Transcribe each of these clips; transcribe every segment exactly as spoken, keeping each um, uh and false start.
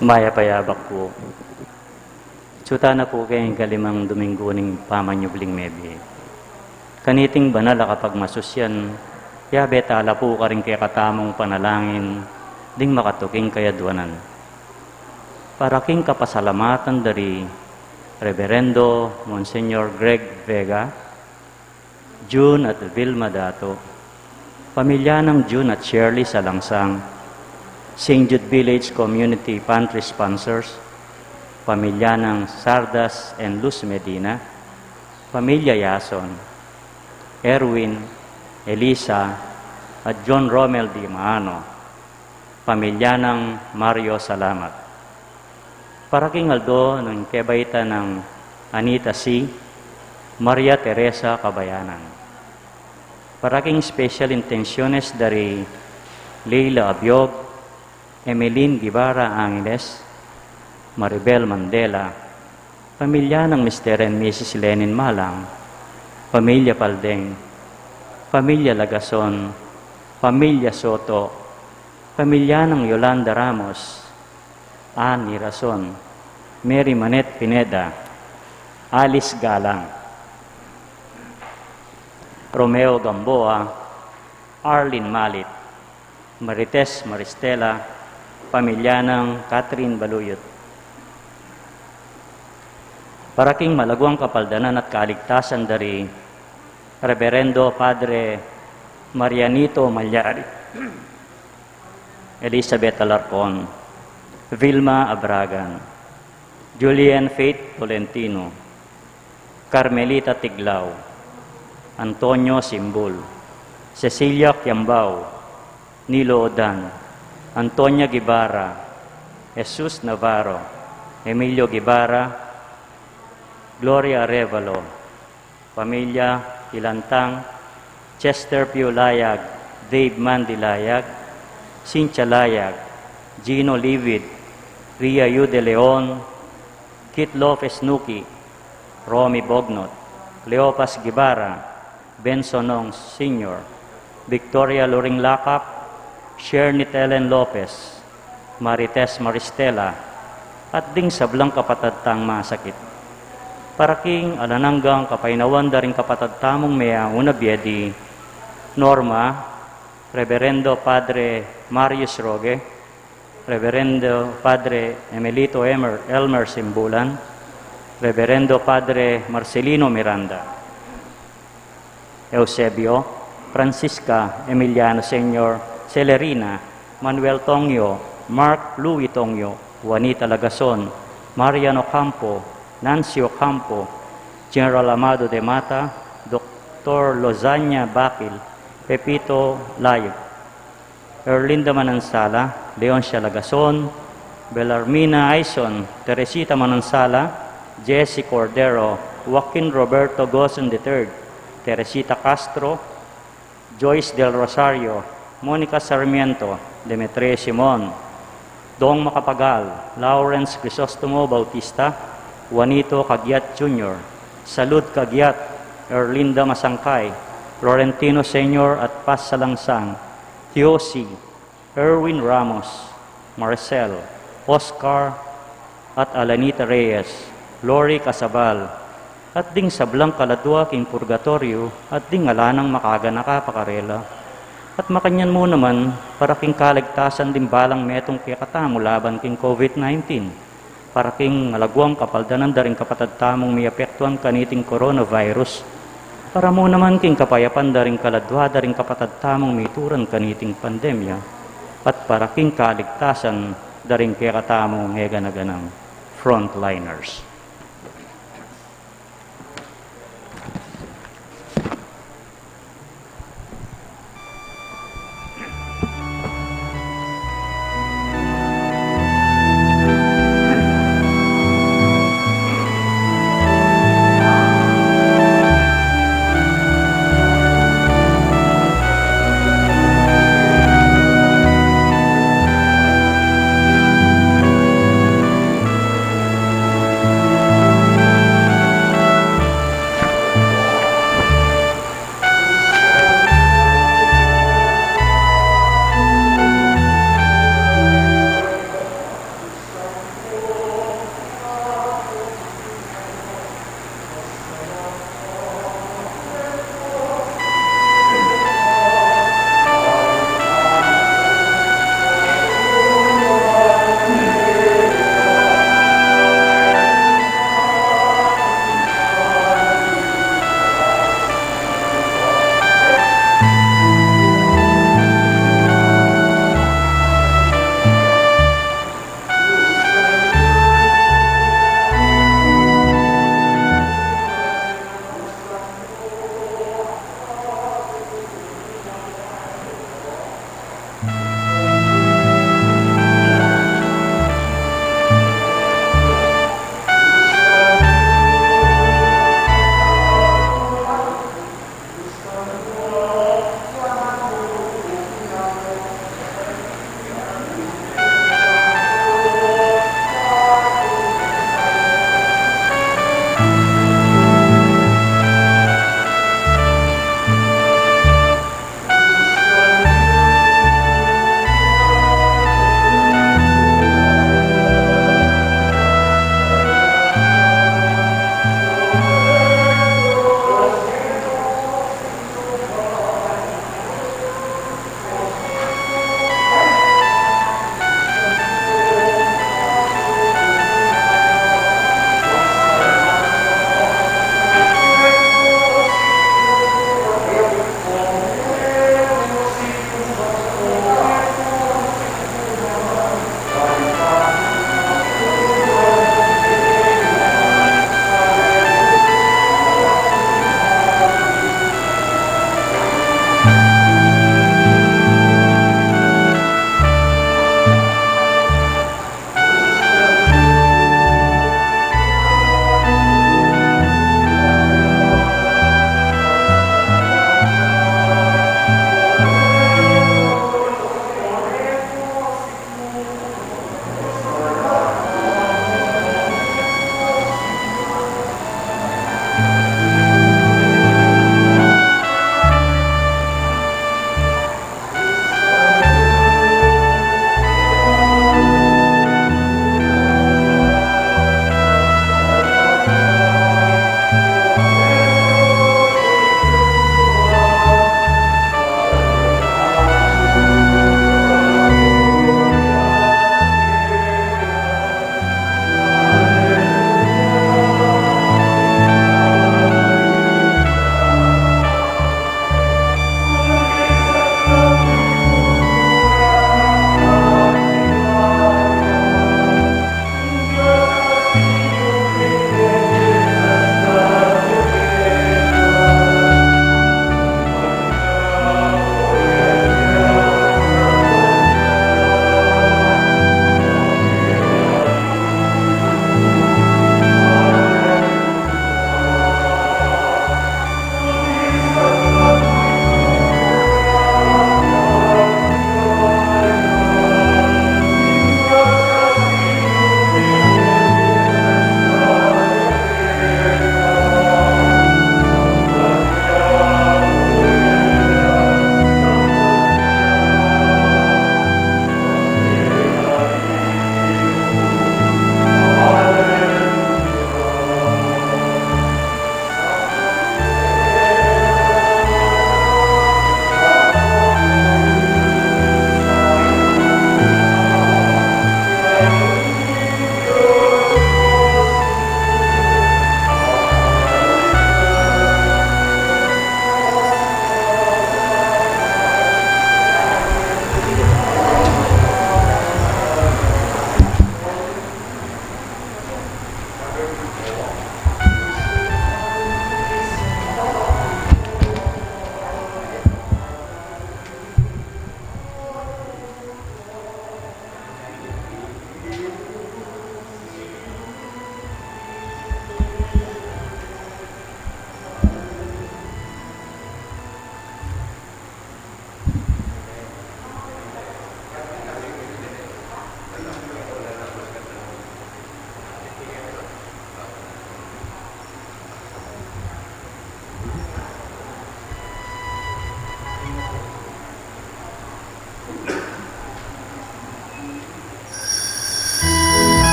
Mayap a yabak pu. Ita na pu king kalimang Dominggu ning pamanyubling mebie. Kaniting banal a kapagmasusyan, yabe tala pu karing kekatamung panalangin ding makatuking kayadwanan. Para king kapasalamatan da ri Reverendo Monsignor Greg Vega, June at Vilma Dato, pamilya nang June at Shirley Salangsang, Saint Jude Village Community Pantry sponsors, pamilya nang Sardas and Luz Medina, pamilya Yason, Erwin, Elisa, at John Romel Di Maano, pamilya nang Mario Salamat. Para king aldo nang kebaitan nang Anita C, Maria Teresa Kabayanan. Para king special intenciones da ri Leila Abiog, Emeline Guevara Angeles, Maribel Mandela, pamilya nang Mister and Missus Lenin Malang, pamilya Paldeng, pamilya Lagason, pamilya Soto, pamilya nang Yolanda Ramos, Annie Rason, Mary Manette Pineda, Alice Galang, Romeo Gamboa, Arlene Malit, Marites Maristela, pamilya nang Catherine Baluyot. Para king malaguang kapaldanan at kaligtasan da ri Reverendo Padre Marianito Malyari, Elizabeth Alarcon, Vilma Abragan, Julian Faith Tolentino, Carmelita Tiglao, Antonio Simbul, Cecilia Kiambao, Nilo Odan, Antonia Guevara, Jesus Navarro, Emilio Guevara, Gloria Arevalo, pamilya Ilantang, Chester Pio Layag, Dave Mandy Layag, Cynthia Layag, Gino Livid, Ria Yu de Leon, Kit Lopez Nuki, Romy Bognot, Cleopas Guevara, Benson Ong Senior, Victoria Loring Lakap, Shernit Ellen Lopez, Marites Maristela, at ding sablang kapatad tang masakit. Para king alang anggang kapainawan da ring kapatad tamung meyauna bie di Norma, Reverendo Padre Marius Roque, Reverendo Padre Emelito Emer, Elmer Simbulan, Reverendo Padre Marcelino Miranda, Eusebio, Francisca, Emiliano Senior, Celerina, Manuel Tongyo, Mark Louis Tongyo, Juanita Lagason, Marian Ocampo, Nancy Ocampo, General Amado de Mata, Doctor Lozania Bakil, Pepito Layag, Erlinda Manansala, Leoncia Lagason, Belarmina Aison, Teresita Manansala, Jesse Cordero, Joaquin Roberto Gozon the third, Teresita Castro, Joyce Del Rosario, Monica Sarmiento, Demetrio Simon, Dong Macapagal, Lawrence Crisostomo Bautista, Juanito Cagiat Junior, Salud Cagiat, Erlinda Masangkay, Florentino Senior at Paz Salangsang, Tiosi, Erwin Ramos, Marcel, Oscar, at Alanita Reyes, Lori Casabal, at ding sablang kaladua king purgatoryo, at ding ala nang makaganaka pa karela. At makanyan mu naman, para king kaligtasan ding balang metung kekatamu laban king COVID nineteen, para king malaguang kapaldanan da ring kapatad tamung miapektuan kaniting coronavirus, para mu naman king kapayapan da ring kaladua da ring kapatad tamung mituran kaniting pandemya, at para king kaligtasan da ring kekatamung eganaganang frontliners.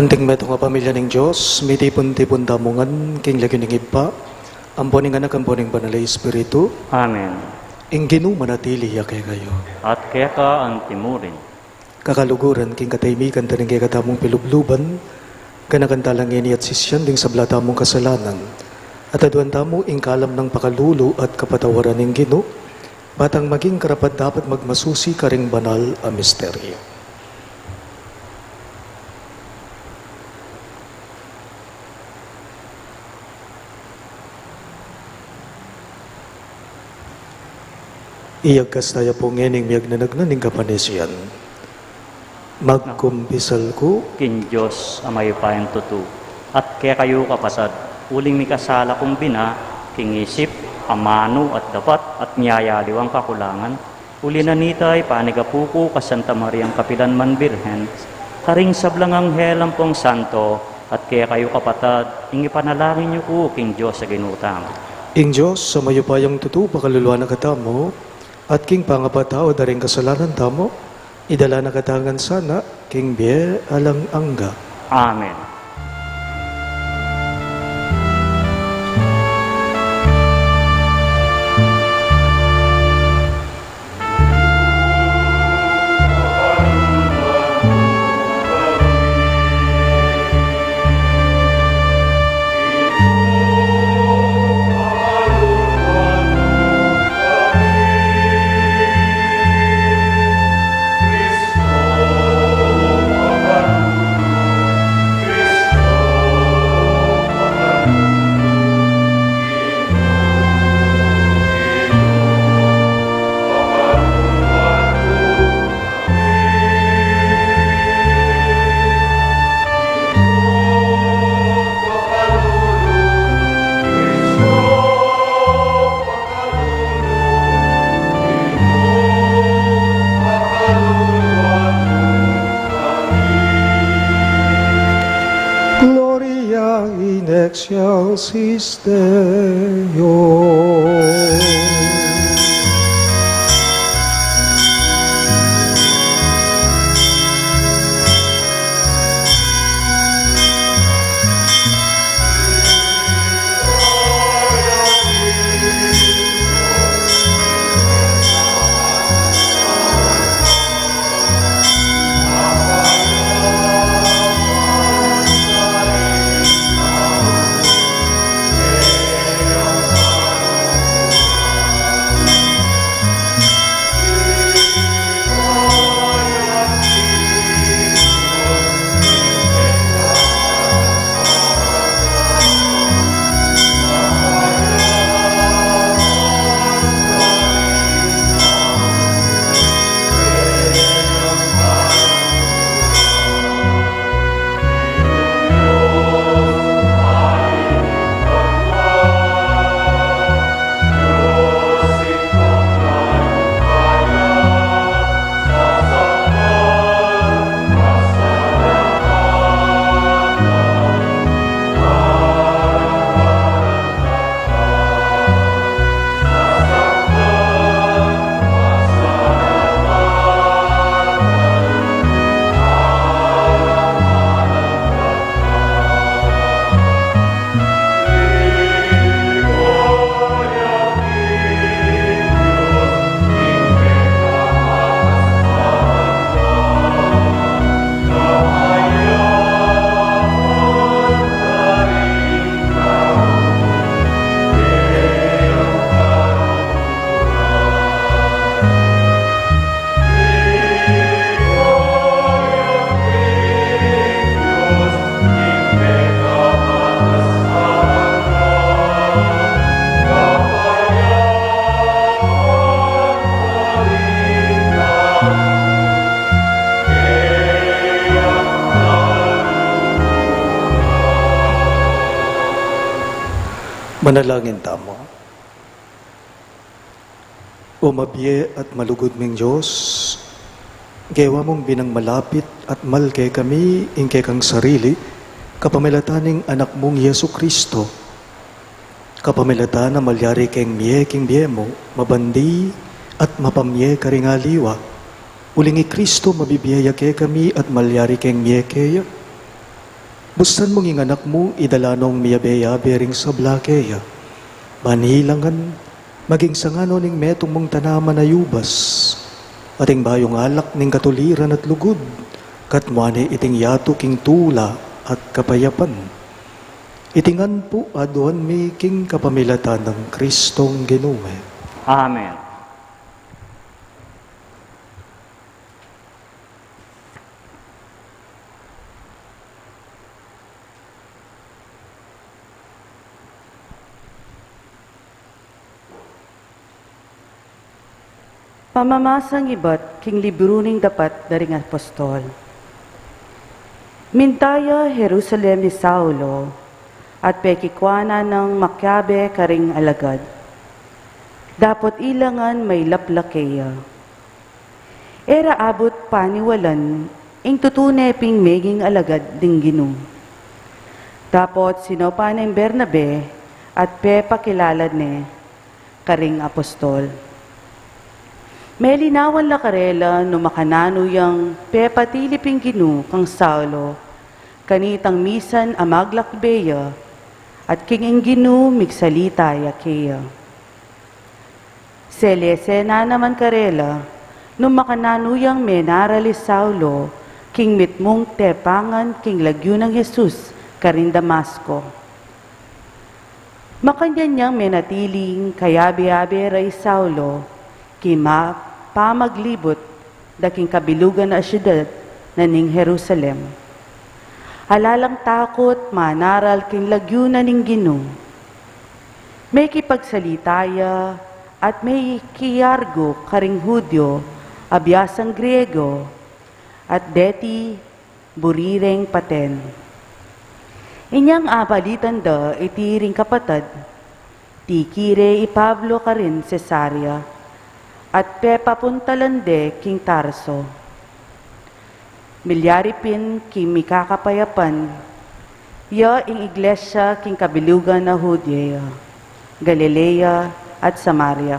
Anting metung a pamilya ning Dios, mitipun-tipun tamu ngan king lagyu ning Ibpa, ampo ning Anak, ampo ning Banal a Espiritu. Amen. Ing Ginu manatili ya kekayu. At keka antimurin. Kakaluguran, king katahimikan ta ning kekatamung pilubluban, ganakan tala ngeni at sisian ding sabla tamung kasalanan, at aduan tamu ing kalam nang pakalulu at kapatawaran ning Ginu, ba tang maging karapat-dapat magmasusi karing banal a misteryo. Iyagkas taya pu ngening miyagnanagnan ning kapanisian. Magkumpisal ku king Dios a mayupayang tutu, at kekayu kapatad, uling mikasala kung bina, king isip, amanu, at dapat, at miyayaliwang kakulangan. Uli na nita, ipanigapu ku ka Santa Mariang kapilan man Birhen, karing sablang anghel ampong santo, at kekayu kapatad, ing ipanalangin yu ku king Dios a Ginu tamu. Ing Dios a mayupayang tutu pakaluluan na katamu, at king pangapatawad da ring kasalanan tamu, idala na katamu ngan sana king bie alang angga. Amen. Gloria in excelsis Deo. Manalangin tamu. O mabie at malugud ming Dios, gewa mung binang malapit at mal kekami ing kekang sarili, kapamilatan ning Anak mung Jesucristo. Kapamilatan na malyari keng mie king bie mu, mabandi at mapamie karing aliwa. Uling i Cristo mabibie ya kekami at malyari keng mie keya. Bustan mung ing Anak mu, idala nong miyabe-yabe ring sabla keya. Ban ila ngan maging sanga no ning metung mung tanaman a ubas, ating bayung alak ning katuliran at lugud, katmuan ne iting yatu king tula at kapayapan. Iti ngan pu aduan mi king kapamilatan nang Kristong Ginu mi. Amen. Pamamasang ibat king libru ning Dapat da ring Apostol. Minta ya Jerusalem i Saulo, at pekikuanan nang makiabe karing alagad. Dapot ila ngan mailaplak keya. E ra abut paniwalan ing tutu ne ping meging alagad ding Ginu. Dapot sinaupan neng Bernabe at pepakilala ne karing apostol. Melinawan la karela no makananu yang pepatilip ing Ginu kang Saulo, kanitang misan a maglakbe ya, at king ing Ginu migsalita ya keya. Selese na naman karela, nung makananu yang menaral i Saulo, king mitmung tepangan king lagyu nang Jesus karin Damasco. Makanyan yang menatiling kayabe-yabe ra i Saulo, king ma-, pamaglibut da king kabilugan a siudad na ning Jerusalem. Ala lang takut manaral king lagyu na ning Ginu. Mekipagsalita ya at mekiargu karing Judio a biasang Griego, at deti buri reng paten. Inyang abalitan da iti ring kapatad, tikire i Pablo karin Cesarea, at pepapuntalan de king Tarso. Milyari pin king mikakapayapan ya ing iglesia king kabilugan a Judea, Galilea, at Samaria.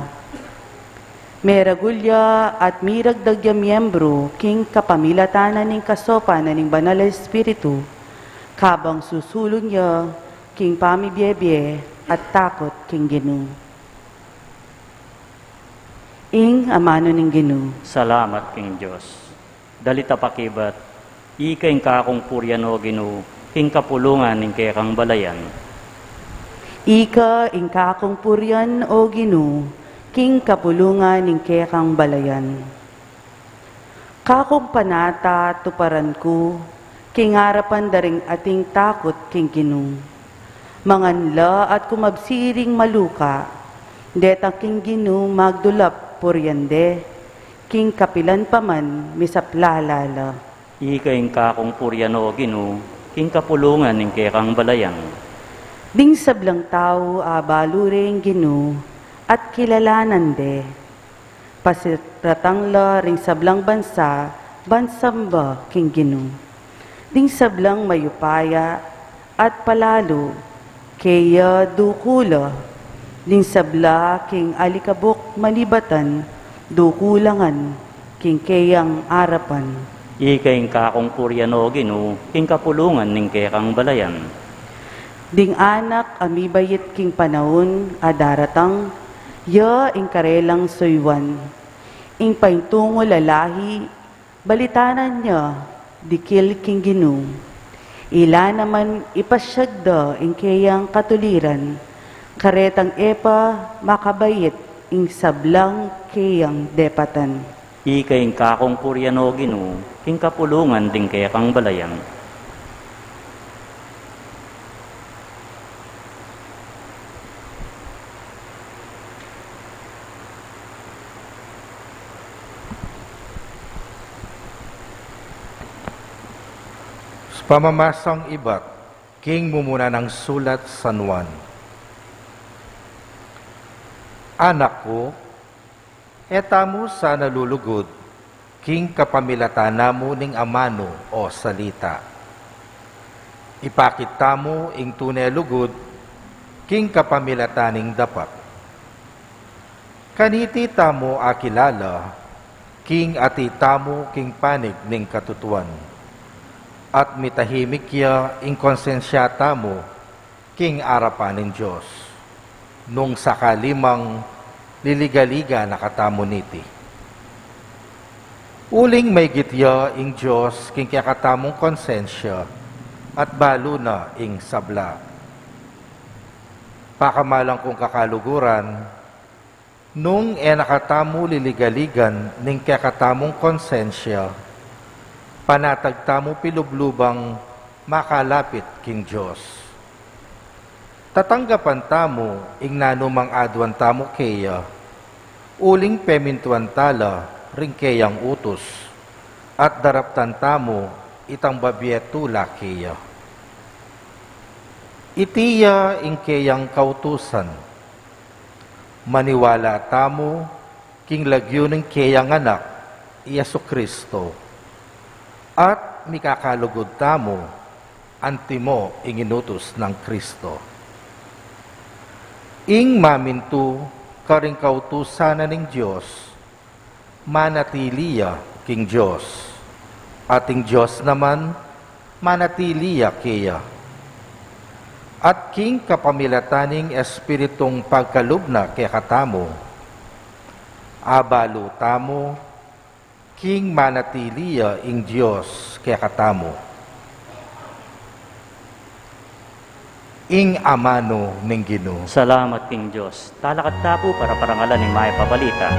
Meragul ya at miragdag ya miyembru king kapamilatan na ning kasopan na ning Banal a Espiritu, kabang susulung ya king pamibiebie at takut king Ginu. Ing amanu ning Ginu. Salamat king Dios. Dalit a pakibat, ika ing kakung purian, o Ginu, king kapulungan ning kekang balayan. Ika ing kakung purian, o Ginu, king kapulungan ning kekang balayan. Kakung panata tuparan ku, king arapan da ring ating takut king Ginu. Mangan la at kumabsi ring maluka, detang king Ginu magdulap purian de, king kapilan pa man misaplala la. Ika ing kakung purian, o Ginu, king kapulungan ning kekang balayan. Ding sablang tau abalu re ing Ginu, at kilalanan de. Pasiratang la ring sablang bansa, ban samba king Ginu. Ding sablang mayupaya at palalu, keya duku la, ding sabla king alikabuk manibatan, duku la ngan king keyang arapan. Ika ing kakung purian, o Ginu, king kapulungan ning kekang balayan. Ding anak a mibait king panaun a daratang, ya ing karelang suyuan. Ing paintungul a lahi, balitanan ya, dikil king Ginu. Ila naman ipasiag da ing keyang katuliran, karetang e pa makabait ing sablang keyang depatan. Ika ing kakung purian, o Ginu, king kapulungan ding kekang balayan. Pamamasang ibat king mumuna nang sulat San Juan. Anak ku, e tamu sana lulugud king kapamilatan na mu ning amanu o salita. Ipakit tamu ing tune lugud king kapamilatan ning dapat. Kaniti tamu akilala king ati tamu king panig ning katutuan. At mitahimik ya ing konsensya tamu king arapan ning Dios, nung sakali mang liligaligan na katamu niti. Uling maigit ya ing Dios king kekatamung konsensya, at balu na ing sabla. Pakamalan kung kakaluguran, nung e na katamu liligaligan ning kekatamung konsensya, panatag tamu pilublubang makalapit king Dios. Tatanggapan tamu ing nanumang aduan tamu keya, uling pemintuan ta la ring keyang utus, at daraptan tamu itang babie tula keya. Iti ya ing keyang kautusan: maniwala tamu king lagyu ning keyang Anak, i Jesu-Cristo, at mikakalugud tamu antimo ing inutus nang Cristo. Ing mamintu karing kautusan na ning Dios, manatili ya king Dios, at ing Dios naman manatili ya keya. At king kapamilatan ning Espiritung pagkalub na kekatamu, abalu tamu king manatili ya ing Dios kekatamu. Ing amanu ning Ginu. Salamat king Dios. Talakad ta pu para parangalan ing Mayap a Balita.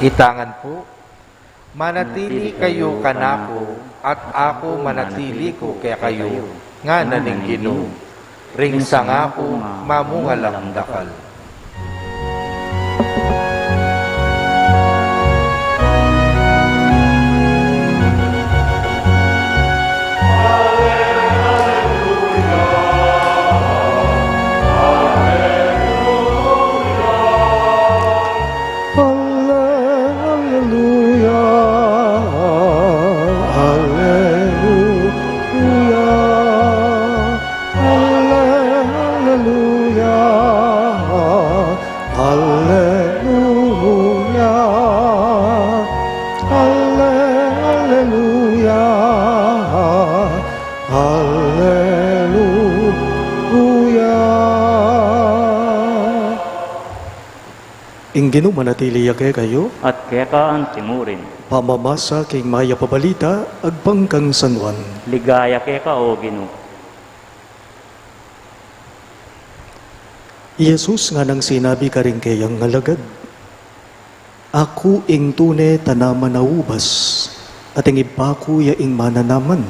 Itangan pu. Manatili kayu kanaku, at aku manatili ku kekayu, ngana ning Ginu. Ring sanga ku mamunga lang dakal. Alleluia, alleluia, alleluia, alleluia, alleluia, alleluia. Ing Ginu manatili ya kekayu. At keka antimurin. Pamamasa king Mayap a Balita agpang kang San Juan. Ligaya keka, O Ginu. I Jesus nganang sinabi karing keyang alagad, "Aku ing tune tanaman a ubas, at ing Ibpa ku ya ing mananaman.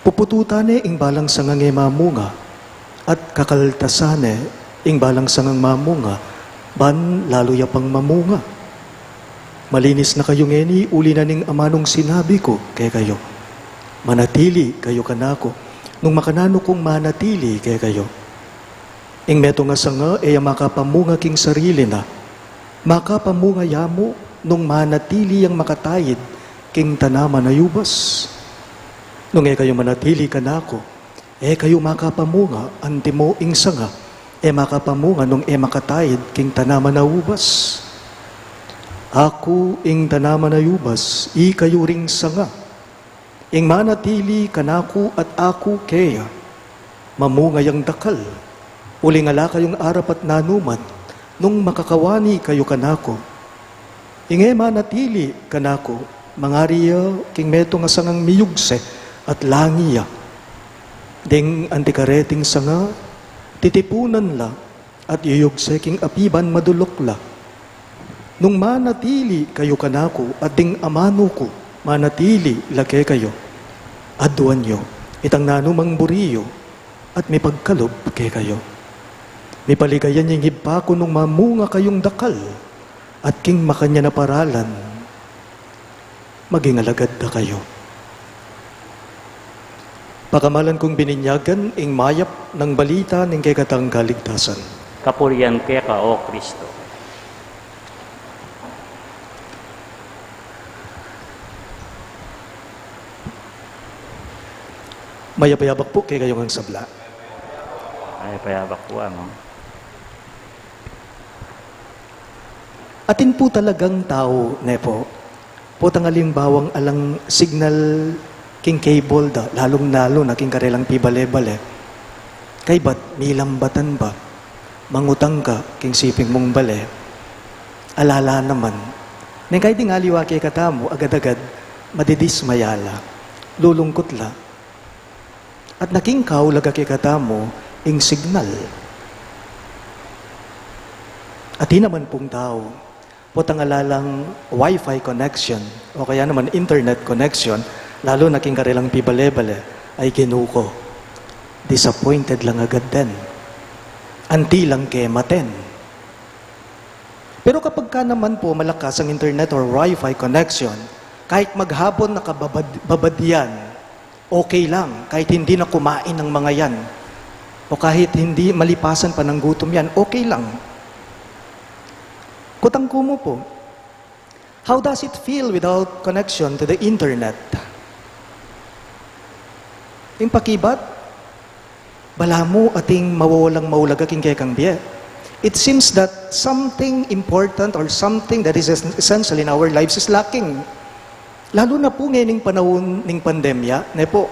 Pupututan ne ing balang sangang e mamunga, at kakaltasan ne ing balang sangang mamunga, ban lalu ya pang mamunga. Malinis na kayu ngeni uli na ning amanung sinabi ku kekayu. Manatili kayu kanaku, nung makananu kung manatili kekayu. Ing metung a sanga e ya makapamunga king sarili na. Makapamunga ya mu nung manatili yang makataid king tanaman a ubas. Nung e kayu manatili kanaku, e kayu makapamunga, antimo ing sanga e makapamunga nung e makataid king tanaman a ubas. Aku ing tanaman a ubas, ikayu ring sanga. Ing manatili kanaku at aku keya, mamunga yang dakal, uling ala kayung arapat nanuman nung makakawani kayu kanaku. Ing e manatili kanaku, mangari ya king metung a sangang miyugse at langi ya. Ding anti kareting sanga, titipunan la at yuyugse king api ban maduluk la. Nung manatili kayu kanaku, at ding amanu ku manatili la kekayu, aduan yu Itang nanu mang buri yu at mipagkalub kekayu. Mipaligayan ya ing ibpa ku nung mamunga kayung dakal, at king makanyan a paralan, maging alagad da kayu. Pakamalan kung bininyagan ing mayap nang balita ning kekatang kaligtasan. Kapurian keka, O Kristo. Mayap a yabak pu kekayu ngang sabla. Mayap a yabak pu, Among. Atin pu talagang tau, ne pu? Potang alimbawang alang signal king cable da, lalung-lalu na king karelang pibale-bale. Kaybat, milambatan ba, mangutang ka king siping mung bale, ala la naman. Neng kaybat ding aliwa kekatamu, agad-agad madidismaya la, lulungkut la. At naking kaulaga kekatamu ing signal. Atin naman pung tau, potang ala lang wifi connection o kaya naman internet connection, lalu na king karelang pibale-bale, ay, Ginu ku, disappointed lang agad den. Anti lang kematen. Pero kapagka naman pu malakas ang internet or wifi connection, kahit maghapon na kababad-, babad yan, okay lang, kahit hindi na kumain ang mga yan, o kahit hindi malipasan pa ng gutom yan, okay lang. Kutang ku mu pu, how does it feel without connection to the internet? Ing pakibat, balamu ating mawawalang maulaga king kekang bie. It seems that something important or something that is es-, essential in our lives is lacking. Lalu na pu ngening panaun ning pandemya, ne pu?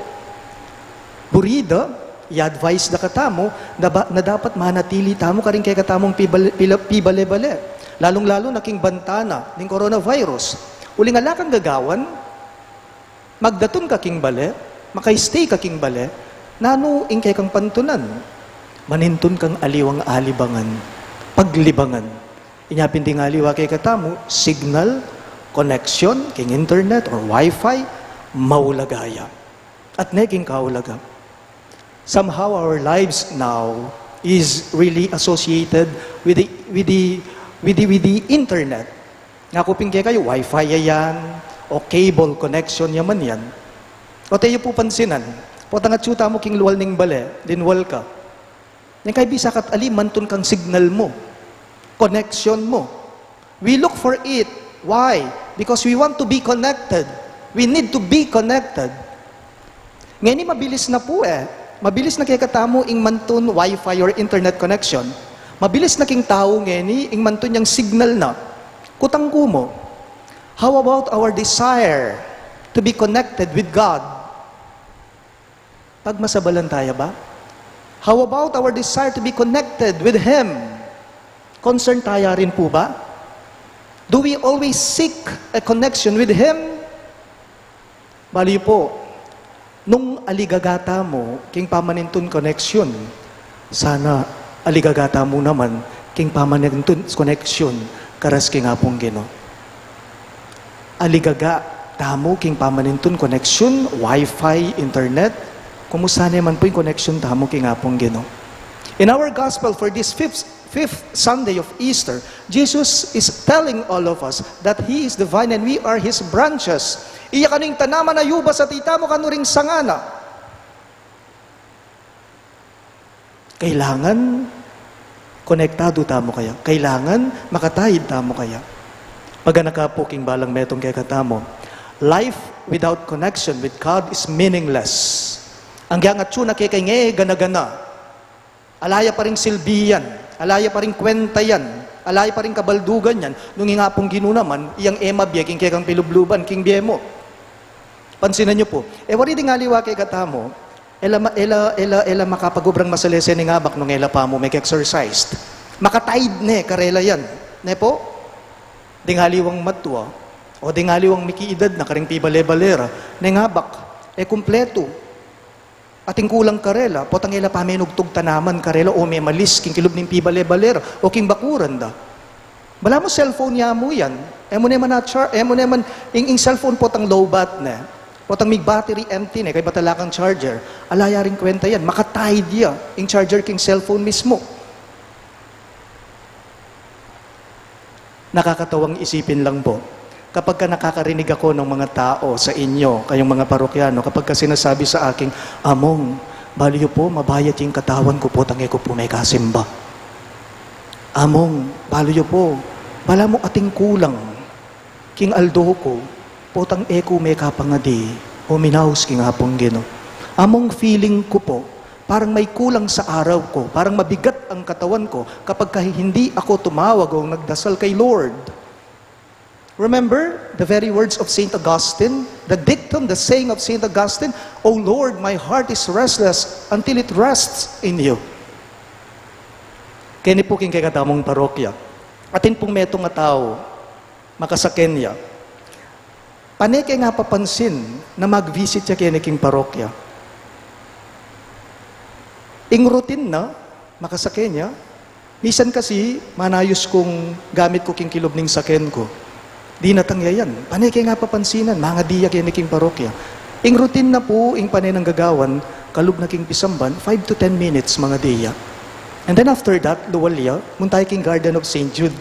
Buri da, i-advise da katamu na ba-, na dapat manatili tamu karing kekatamung pibale-, pila-, pibale-bale. Lalung-lalu na king banta na ning coronavirus. Uling ala kang gagawan, magdatun ka king bale, maka-stay ka king bale, nanu ing kekang pantunan? Manintun kang aliwang alibangan, paglibangan. Inya pin ding aliwa kekatamu, signal, connection king internet or wifi, maulaga ya. At ne king kaulaga, somehow our lives now is really associated with the, with the, with the, with the internet. Nga ku pin kekayu, wifi ya yan, o cable connection ya man yan. O, te yu pu pansinan, potang atsu tamu king lual ning bale, linwal ka. Neng kaybisa ka't ali, mantun kang signal mu, connection mu. We look for it. Why? Because we want to be connected. We need to be connected. Ngeni mabilis na pu e. Mabilis na kekatamu ing mantun wifi or internet connection. Mabilis na king tau ngeni ing mantun yang signal na. Kutang ku mu, how about our desire to be connected with God? Pagmasabalan taya ba? How about our desire to be connected with Him? Concern taya rin pu ba? Do we always seek a connection with Him? Bali pu, nung aligaga tamu king pamanintun connection, sana aligaga tamu naman king pamanintun connection karas king Apung Ginu. Aligaga tamu king pamanintun connection, wifi, internet, kumusta ne man pu ing connection tamu king Apung Ginu? In our gospel for this fifth, fifth Sunday of Easter, Jesus is telling all of us that He is the vine and we are His branches. Iya kanu ing tanaman a yubas at itamu kanu ring sanga na. Kailangan konektadu tamu kaya. Kailangan makataid tamu kaya. Paganaka pu king balang metung kekatamu, life without connection with God is meaningless. Anggang atsu na keka ing e gana-gana, ala ya pa ring silbi yan, ala ya pa ring kwenta yan, ala ya pa ring kabaldugan yan, nung ing Apung Ginu naman, iyang e mabie king kekang pilubluban, king bie mu. Pansinan yu pu, e wari ding aliwa kekatamu, e la ma-, e la, e la, e la makapagubrang masalese ning abak nung e la pa mu meki-exercise. Makataid ne karela yan, ne pu? Ding aliwang matua, o ding aliwang miki-idad na karing pibale-bale ra, neng abak, e kumpletu. Ating kulang karela, potang e la pa menugtug tanaman karela o memalis king kilub ning pibale-bale ra, o king bakuran da. Balamu cellphone ya mu yan, e mu ne man a-char-, e mu ne man, ing, ing cellphone potang lowbat ne. Potang mig battery empty ne, kaybat ala kang charger. Ala ya ring kwenta yan, maka-tied ya ing charger king cellphone mismu. Nakakatawang isipin lang po, kapag ka nakakarinig ako ng mga tao sa inyo, kayong mga parokyano, kapag ka sinasabi sa akin, "Among, balu yu po, mabayat ya ing katawan ku, potang e ku po mekasimba. Among, balu yu po, balamu atin kulang king aldo ku, potang e ku mekapangadi o minaus king Apung Ginu. Among, feeling ku po, parang may kulang sa araw ko, parang mabigat ang katawan ko kapag ka hindi ako tumawag o nagdasal kay Lord." Remember the very words of Saint Augustine, the dictum, the saying of Saint Augustine, "O Lord, my heart is restless until it rests in you." Keni po king kekatamung parokya, atin pung metung a tau, makasaken ya, pane ke nga papansin na mag-visit ya keni king parokya. Ing routine na, makasaken ya, misan kasi manayus kung gamit ku king kilub ning saken ku. Dinatang ya yan. Pane ke nga papansinan, mangadi ya keni king parokya. Ing routine na po, ing pane nang gagawan, kalub na king pisamban, five to ten minutes, mangadi ya. And then after that, luwal ya, munta ya king Garden of Saint Jude.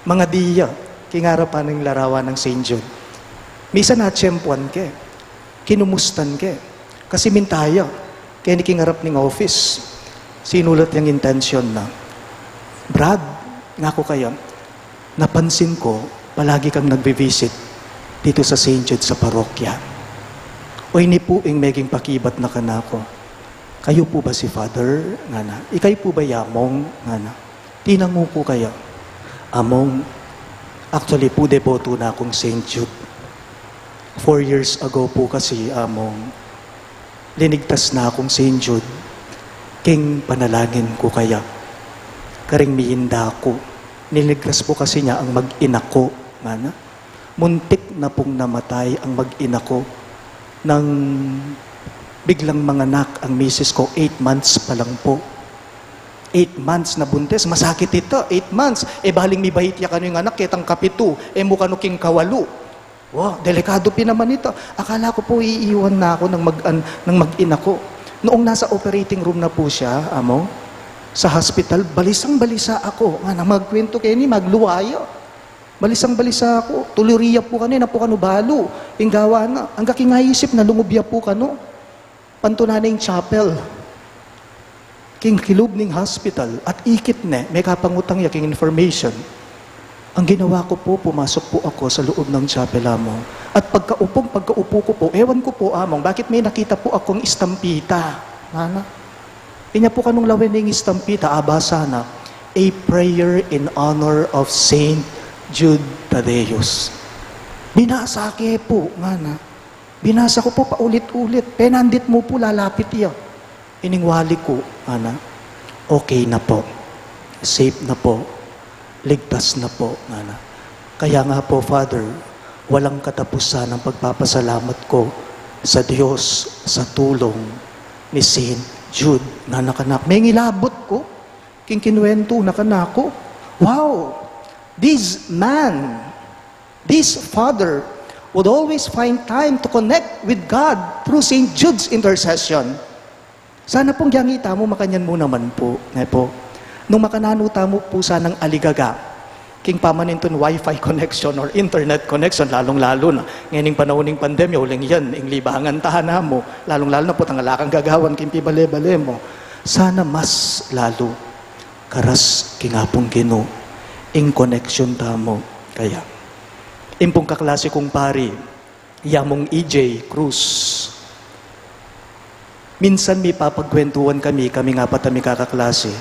Mangadi ya king arapan ning larawan nang Saint Jude. Misan natiyempuan ke, kinumustan ke. Kasi minta ya keni king arap ning office, sinulat yang intensyon na, "Brad," ngaku kaya, "napansin ko, palagi kang nagbi-visit dito sa Saint Jude sa parokya. O ini po ing meging pakibat na kanaku. Kayu po ba si Father?" ngana. "Ikayu po ba i Among?" ngana. Tinangu ku kaya, "Among, actually po, deboto na kung Saint Jude. Four years ago po kasi, Among, linigtas na kung Saint Jude king panalangin ku kaya. Karing miinda ku, niligtas po kasi niya ang mag-ina ku," ngana. "Muntik na pong namatay ang mag-ina ko nang biglang manganak ang misis ko, eight months pa lang po." Eight months na buntis, masakit ita, eight months. E baling mibait ya kanu ing anak, ketang kapitu, e mu kanu king kawalu. Wa, delikadu pin naman ita. "Akala ko po iiwan na ako ng mag-, an-, ng mag-ina ko." Noong nasa operating room na po siya, Among, sa hospital, balisang-balisa ako. Ngana, magkwento keni, magluwa ya. Balisang-balisa aku, tuluria pu kanu, e na pu kanu balu ing gawa na. Angga king aisip na, lungub ya pu kanu. Pantunan ne ing chapel king kilub ning hospital at ikit ne, mekapangutang ya king information. Ang ginawa ko po, pumasok po ako sa loob ng chapel, Among. At pagkaupong, pagkaupo ko po, ewan ko po, Among, bakit may nakita po akong estampita. Ngana. Inya pu kanung lawen ning estampita, abasa na, "A prayer in honor of Saint Jude Thaddeus." Binasa ke pu, ngana. Binasa ku pu paulit-ulit. "Penandit mu pu lalapit ya." Ining wali ku, ngana. "Okay na po. Safe na po. Ligtas na po," ngana. Kaya nga po, Father, walang katapusan ang pagpapasalamat ko sa Diyos sa tulong ni Saint Jude, ngana kanaku. Mengilabot ku king kinuwentu na kanaku. Wow! This man, this father, would always find time to connect with God through Saint Jude's intercession. Sana pung giyangita mu, makanyan mu naman pu, ne pu. Nung makananu tamu pu sanang aligaga king pamanintun wifi connection or internet connection, lalung-lalu na ngening panaun ning pandemya, uling yan ing libangan tana mu, lalung-lalu na potang ala kang gagawan king pibale-bale mu. Sana mas lalu karas king Apung Ginu ing connection tamu kaya. Ing pung kaklase kung pari, i Among E J Cruz. Minsan mipapagkwentuhan kami, kaming apat a mikakaklase.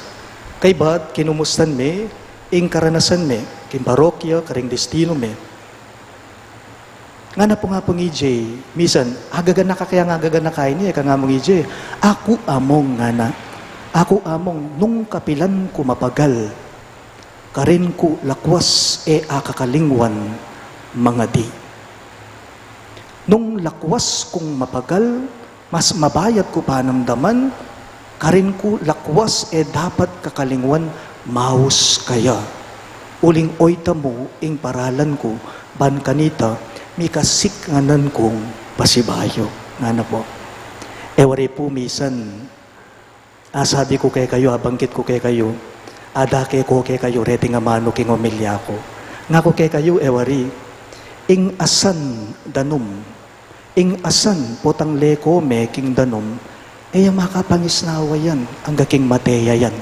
Kaybat kinumustan mi ing karanasan mi king parokya, karing destino mi. Ngana pung Apung E J, misan, "Agaganaka kaya nga agaganaka ini?" Ika nang Among E J, "Aku, Among," ngana. "Aku, Among, nung kapilan ku mapagal, karin ku lakwas e akakalingwan mangadi. Nung lakwas kung mapagal, mas mabayat ku panamdaman, karin ku lakwas e dapat kakalingwan maus kaya. Uling oyta mu ing paralan ku, ban kanita, mikasiknganan kung pasibayu. Ngana pu, e wari pu misan, asabi ku kekayu, abanggit ku kekayu, adake ku kekayu reting amanu king omilya ku. Ngaku kekayu, e wari, ing asan danum, ing asan potang leko me king danum, e ya makapangisnawa yan, angga king mate ya yan.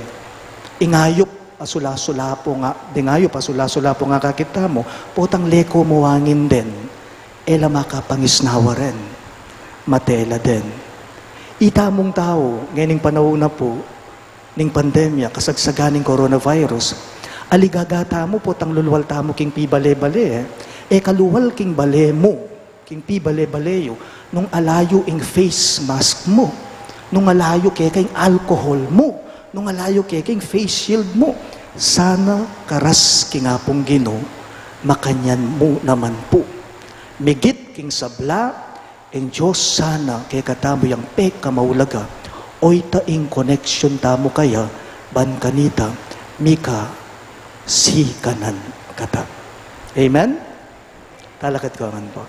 Ing ayup a sulasulapu nga, ding ayup a sulasulapu nga akakit tamu, potang leko mu angin den, e la makapangisnawa ren, mate la den. Itamung tau, ngening panaun na pu ning pandemya, kasagsagan ning coronavirus, aligaga tamu potang lulwal tamu king pibale-bale, e. E ka luwal king bale mu, king pibale-bale yu, nung ala yu ing face mask mu, nung ala yu keka ing alcohol mu, nung ala yu keka ing face shield mu, sana karas king Apung Ginu, makanyan mu naman pu. Migit king sabla, ing Dios sana kekatamu yang pekamaulaga, oyta ing connection tamu kaya, ban kanita, mika sikanan kata. Amen? Talakad ku ngan pu.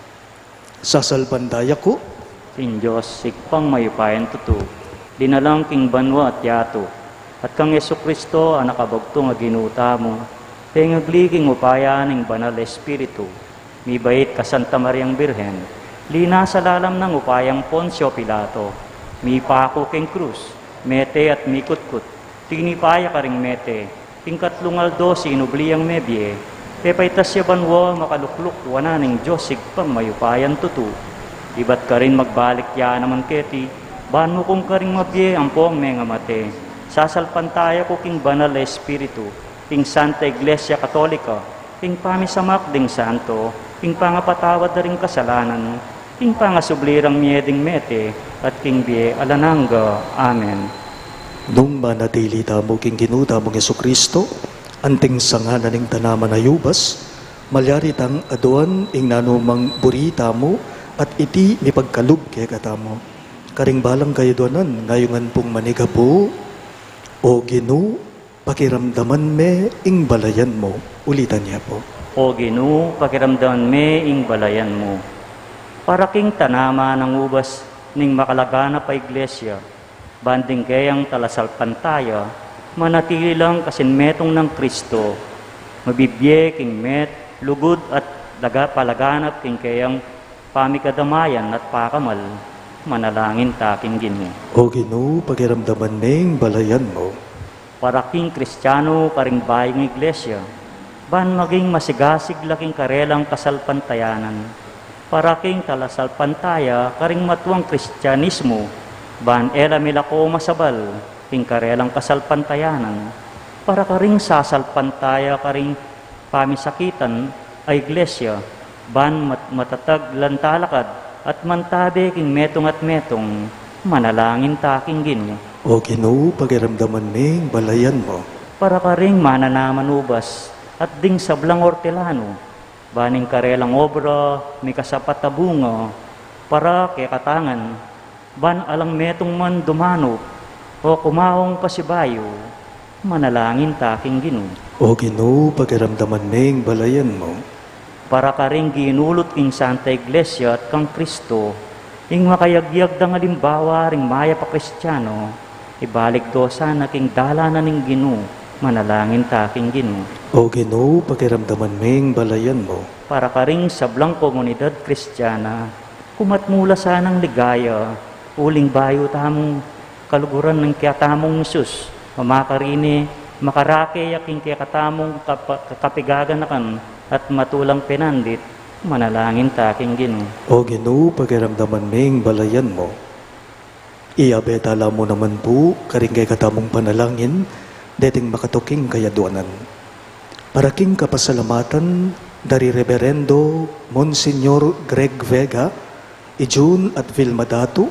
Sasalpantaya ku king Dios, Ibpang mayupayang tutu, linalang king banua at yatu, at kang Jesucristo, Anak a bugtung a Ginu tamu, pengagli king upaya ning Banal Espiritu, mibait ka Santa Mariang Birhen, linasa lalam nang upayang Poncio Pilato, mipaku king krus, mete at mikutkut, tinipa ya karing mete, king katlung aldo sinubli yang mebie, pepaitas ya banua, makalukluk wanan ning Dios Ibpang mayupayang tutu. Ibat karin magbalik ya naman keti, ban mukung karing mabie ampong mengamate. Sasalpantaya ku king Banal a Espiritu, king Santa Iglesia Katolika, king pamisamak ding santo, king pangapatawad da ring kasalanan, king pangasubli rang mie ding mete, at king bie alang angga. Amen. Nung manatili tamu king Ginu tamung Jesucristo, anting sanga na ning tanaman a yubas, malyari tang aduan ing nanumang buri tamu, at iti mipagkalub kekatamu. Karing balang kayadwanan, ngayungan pung manigapu, O Ginu, pakiramdaman me ing balayan mu. Ulitan ya pu. O Ginu, pakiramdaman me ing balayan mu. Para king tanaman nang ubas ning makalaganap a Iglesia, ban ding keyang talasalpantaya, manatili lang kasin metung nang Kristo, mabibie king met, lugud at laga-, palaganap king keyang pamikadamayan at pakamal, manalangin ta king Ginu. O Ginu, pakiramdaman me ing balayan mu. Para king Kristiano karing bayung Iglesia, ban maging masigasig la king karelang kasalpantayanan. Para king talasalpantaya karing matuang Kristianismo, ban e la milako masabal king karelang kasalpantayanan. Para karing sasalpantaya karing pamisakitan a Iglesia, ban mat-, matatag lang talakad at mantabe king metung at metung, manalangin ta king Ginu. O Ginu, pakiramdaman me ing balayan mu. Para karing mananaman ubas at ding sablang ortelano, ban ing karelang obra mikasapat a bunga, para kekatang ngan, ban alang metung man dumanup o kumaung pasibayu, manalangin ta king Ginu. O Ginu, pakiramdaman me ing balayan mu. Para karing ginulut king Santa Iglesia at kang Kristo, ing makayagyag dang alimbawa ring mayap a Kristiano, ibaligdo sana king dalan na ning Ginu, manalangin ta king Ginu. O Ginu, pakiramdaman me ing balayan mu. Para karing sablang komunidad Kristiana, kumat mu la sanang ligaya, uling bayu tamung kaluguran ning keatamung Jesus, mamakarini, makarake ya king kekatamung kapa-, kapigaganakan at matulang penandit, manalangin ta king Ginu. O Ginu, pakiramdaman me ing balayan mu. Iyabe tala mu naman pu karing kekatamung panalangin deting makatuking kayadwanan. Para king kapasalamatan da ri Reberendo Monsignor Greg Vega, i June at Vilma Datu,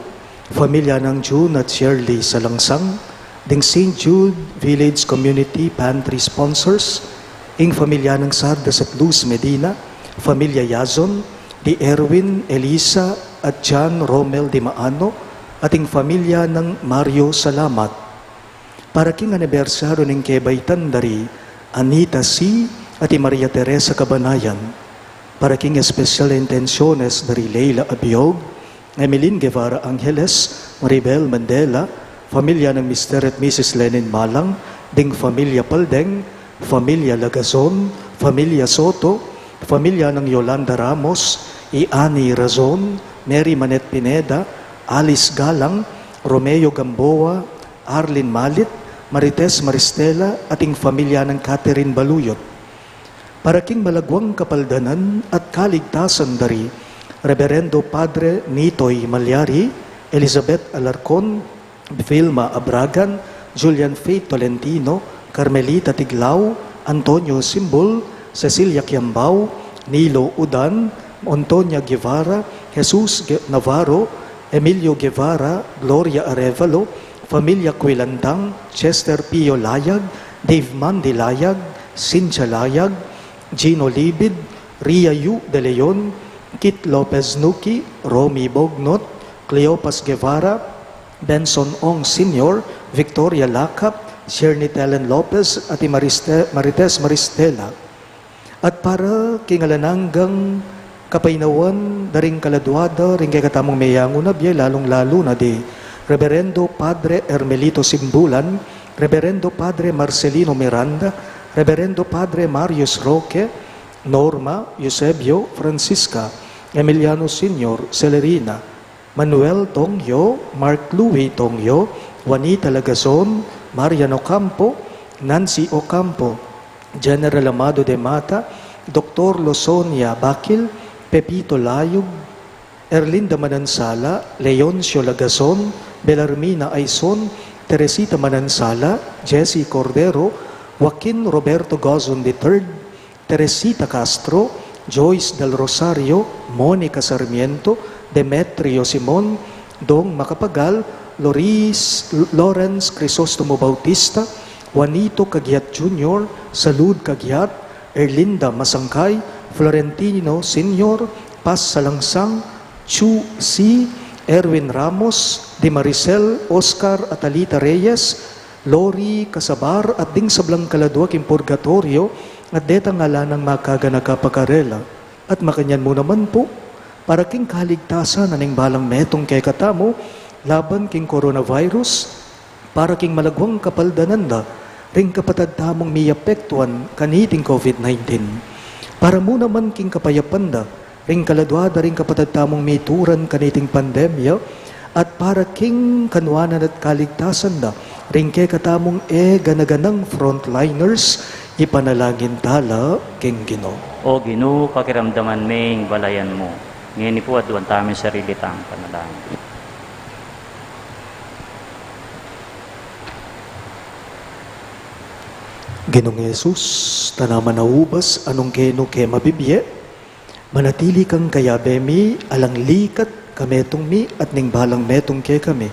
familia nang June at Shirley Salangsang, ding Saint Jude Village Community Pantry sponsors, ing familia nang Sardas at Luz Medina, familia Yazon, di Erwin, Elisa, at John Romel Di Maano, at ing familia nang Mario Salamat. Para king anibersaryo ning kebaitan da ri Anita C. at i Maria Teresa Kabanayan. Para king espesyal a intensiones da ri Leila Abiog, Emilin Guevara Angeles, Maribel Mandela, familia nang Mister at Missus Lenin Malang, ding familia Paldeng, familia Lagazon, familia Soto, familia nang Yolanda Ramos, i Ani Razon, Mary Manette Pineda, Alice Galang, Romeo Gamboa, Arlene Malit, Marites Maristela, at ing familia nang Catherine Baluyot. Para king malagwang kapaldanan at kaligtasan da ri Reberendo Padre Nitoy Malyari, Elizabeth Alarcon, Vilma Abragan, Julian Faith Tolentino, Carmelita Tiglao, Antonio Simbul, Cecilia Kiambao, Nilo Udan, Antonia Guevara, Jesus Ge-, Navarro, Emilio Guevara, Gloria Arevalo, familia Quilantang, Chester Pio Layag, Dave Mandy Layag, Cynthia Layag, Gino Libid, Ria Yu de Leon, Kit Lopez Nuki, Romy Bognot, Cleopas Guevara, Benson Ong Senior, Victoria Lakap, Shirney Telen Lopez, at i Mariste-, Marites Maristela. At para king alang anggang kapainawan da ring kaladua da ring kekatamung meyanguna bie, lalung-lalu na di Reberendo Padre Hermelito Simbulan, Reberendo Padre Marcelino Miranda, Reberendo Padre Marius Roque, Norma, Eusebio, Francisca, Emiliano Senior, Celerina, Manuel Tongyo, Mark Louis Tongyo, Juanita Lagazon, Marian Ocampo, Nancy Ocampo, General Amado de Mata, Doktor Losonia Bakil, Pepito Layug, Erlinda Manansala, Leoncio Lagazon, Belarmina Aison, Teresita Manansala, Jessie Cordero, Joaquin Roberto Gozon the third, Teresita Castro, Joyce Del Rosario, Monica Sarmiento, Demetrio Simon, Dong Macapagal, Loris, Lawrence Crisostomo Bautista, Juanito Cagiat Junior, Salud Cagiat, Erlinda Masangkay, Florentino Senior, Paz Salangsang, Chu Si, Erwin Ramos, Di Maricel, Oscar Atalita Reyes, Lori Casabar, at ding sablang kaladua king purgatoryo, at detang ala nang makaganaka pa karela. At makanyan mu naman pu, para king kaligtasan na ning balang metung kekatamu, laban king coronavirus, para king malagwang kapaldanan da ring kapatad tamung miapektuan kaniting COVID nineteen. Para mu naman king kapayapan da ring kaladua da ring kapatad tamung mituran kaniting pandemya, at para king kanuanan at kaligtasan da ring kekatamung e gana-ganang frontliners, ipanalangin tala king Ginu. O Ginu, pakiramdaman me ing balayan mu. Ngeni pu, aduan tamu ing sarili tang panalangin. Ginung Jesus, tanaman a ubas a nung kenu ke mabibie, manatili kang kayabe mi, alang likat kametung mi at ning balang metung kekami.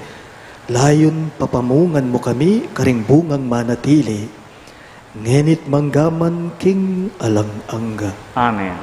Layun papamungan mu kami karing bungang manatili. Ngeni't manggaman king alang angga. Amen.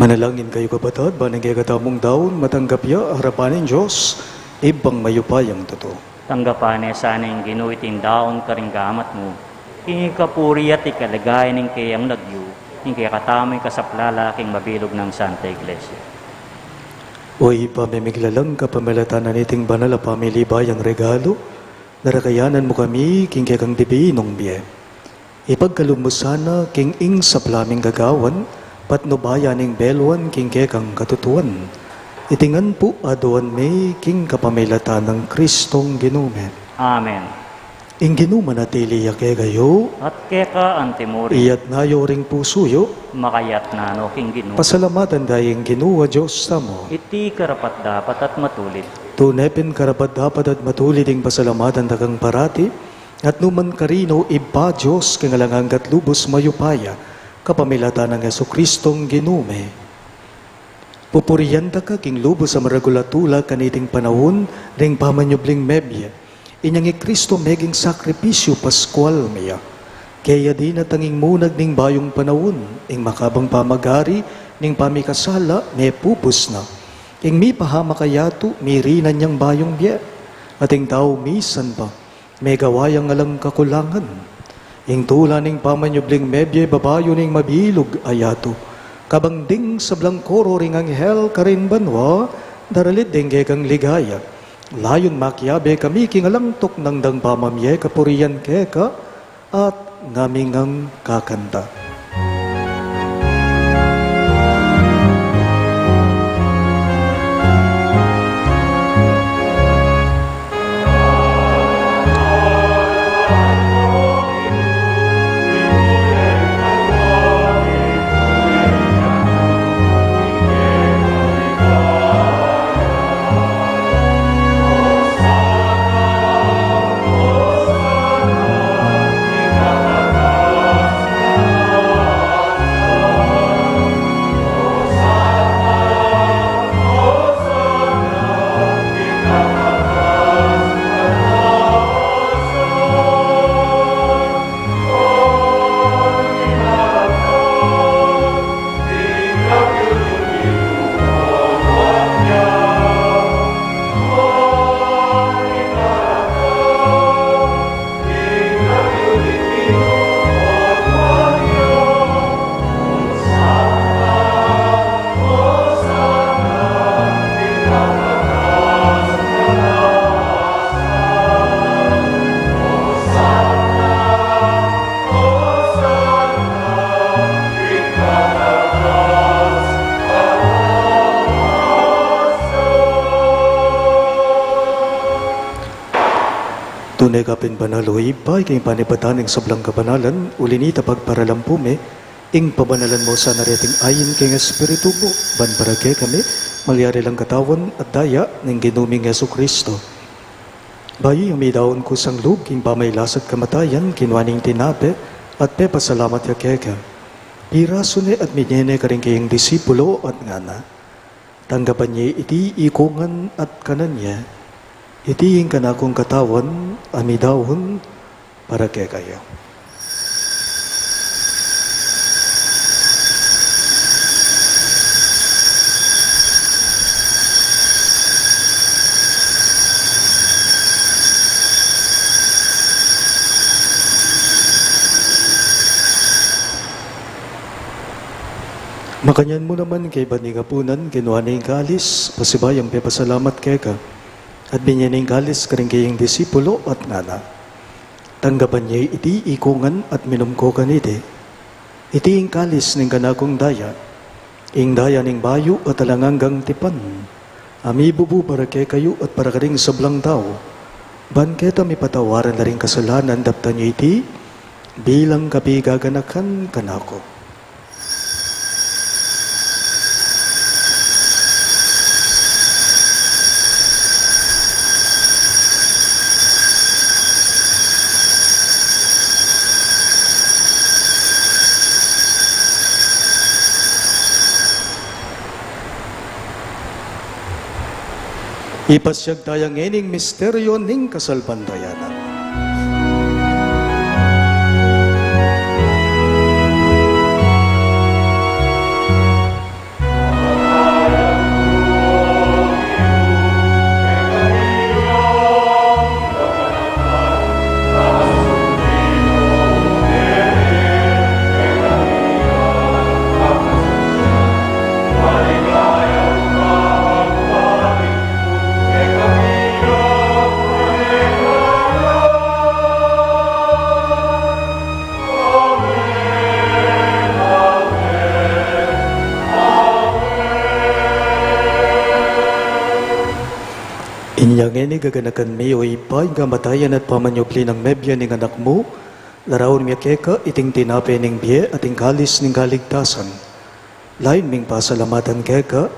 Manalangin kayu, kapatad, ban ing kekatamung daun matanggap ya arapan ning Dios, Ibpang mayupayang tutu. Tanggapan na sana ning Ginu iting daun karing gamat mu, king ikapuri at ikaligaya ning keyang lagyu, king kekatamung ikasaplala king mabilug nang Santa Iglesia. O Ibpa, mimiglalang kapamilatan na niting banal a pamilibayang regalu, darakayanan mu kami king kekang dibinung bie. Ipagkalub mu sana king ing sabla ming gagawan, patnubayan ning beluan king kekang katutuan. Iti ngan pu aduan mi king kapamilatan nang Kristong Ginu mi. Amen. Ing Ginu manatili ya kekayu. At keka antimurin. Iyatas yu ring pusu yu. Makayatas no king Ginu. Pasalamatan da ing Ginu a Dios tamu. Iti karapat-dapat at matulid. Tune pin karapat-dapat at matulid ing pasalamatan da kang parati, at nukarin man, Ibpa, Dios king alang angga at lubus mayupaya, kapamilatan nang Jesukristong Ginu mi. Pupurian da ka king lubus a maragul a tula kaniting panaun ring pamanyubling mebie. Inyang i Kristo meging sakripisyu paskual mi ya. Kaya dinatang ing munag ning bayung panaun, ing makabang pamagari ning pamikasala mepupus na. Ing mipahamak a yatu mirinan yang bayung bie. At ing tau misan pa, megawa yang alang kakulangan. Ing tula ning pamanyubling mebie babayu ning mabilug a yatu. Kabang ding sablang koro ring anghel karin banua, daralit ding kekang ligaya. Layun makiabe kami king alang tuknang dang pamamie kapurian keka, at ngami ngang kakanta. Tune ka pin banal, o Ibpa, king panibatan ning sablang kabanalan, uli nita pagparalan pu mi ing pabanalan mu sana reting ain king Espiritu mu, ban para kekami malyari lang katawan at daya ning Ginu ming Jesucristo. Bayu yang midaun kusang lub king pamailas at kamatayan, kinua ne ing tinape at pepasalamat ya keka. Pirasu ne at binye ne karing kayang disipulo at ngana: Tanggapan ye iti ikungan at kanan ye. Iti ing kanakung katawan a midaun para kekayu. Makanyan mu naman kaybat ning apunan, kinua ne ing kalis, pasibayu yang pepasalamat keka, at binye ne ing kalis karing kayang disipulo at ngana: Tanggapan ye iti ikungan at minum ko kaniti. Iti ing kalis ning kanakung daya, ing daya ning bayu at alang anggang tipan, a mibubu para kekayu at para karing sablang tau, ban keta mipatawaran la ring kasalanan. Daptan ye iti bilang kapigaganakan kanaku. Ipasiag taya ngening misteryo ning kasalpantayanan. Ngeni gaganakan mi, o Ibpa, ing kamatayan at pamanyubli nang mebie ning Anak mu, larawan mi keka iting tinape ning bie at ing kalis ning kaligtasan. Lain ming pasalamatan keka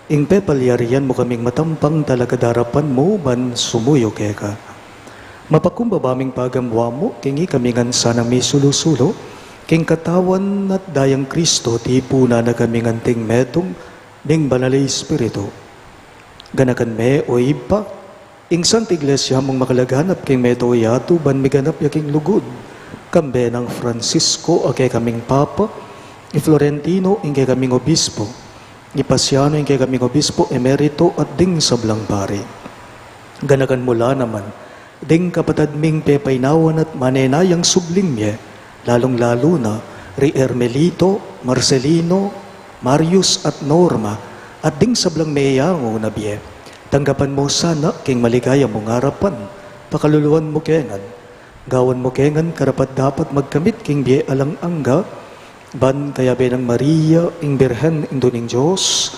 ing pepalyarian mu kaming matampang talakad king arapan mu ban sumuyu keka. Mapakumbaba ming pagamuan mu king ikami ngan sanang misulu-sulu king katawan at dayang Kristo, tipunan na kaming anting metung ning Banal a Espiritu. Ganakan me, o Ibpa, ing Santa Iglesia mung makalaganap king mabilug a yatu ban miganap ya king lugud, kambe nang Francisco a kekaming Papa, i Florentino ing kekaming Obispo, i Pasiano ing kekaming Obispo Emerito at ding sablang pari. Ganakan mu la naman ding kapatad ming pepaynawan at manenayang subling mie, lalung-lalu na ri Hermelito, Marcelino, Marius at Norma, at ding sablang meyangu na bie. Tanggapan mu sana king maligaya mung arapan, pakaluluan mu ke ngan, gawan mu ke ngan karapat-dapat magkamit king bie alang angga, ban kayabe nang Maria ing Birhen, Indu ning Dios,